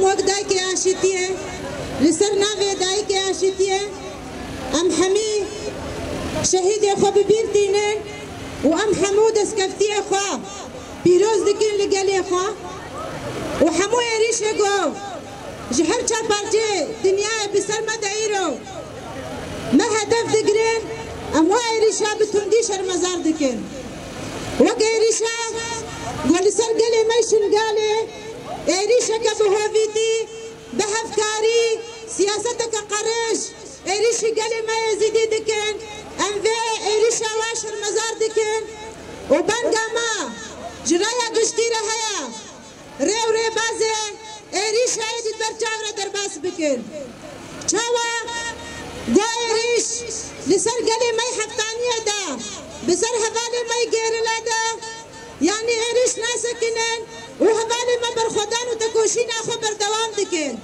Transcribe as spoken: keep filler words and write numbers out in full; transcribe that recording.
Wek dayikê aşîtiyê, li ser navê dayikê aşîtiyê, em hemî şehîdê xwe bi bîr tînin û em hemû destkeftiyê xwe pîroz dikin li gelê xwe û hemû êrîşê ku ji her çar parçeyê dinyayê bi ser me de îro me hedef digirin, em wa êrîşa bi tundî şermezar dikin. Wek êrîşa ku li ser gelê me Şingalê, êrîşeke bi hovîtî, bi hevkarî, siyaseteke qerêj êrîşî gelê me Êzîdî dikin, em vê êrîşa wa şermezar dikin û banga me ji raya giştî re heye. Rê û rêbazê êrîşa êdî di ber çav re derbas bikin. Çawa go êrîş li ser gelê me yê Heftaniyê de, bi ser hevalê me yê gerîla de, yanî êrîş nasekinin û hevalê me berxwedan û tekoşîna xwe berdewam dikin.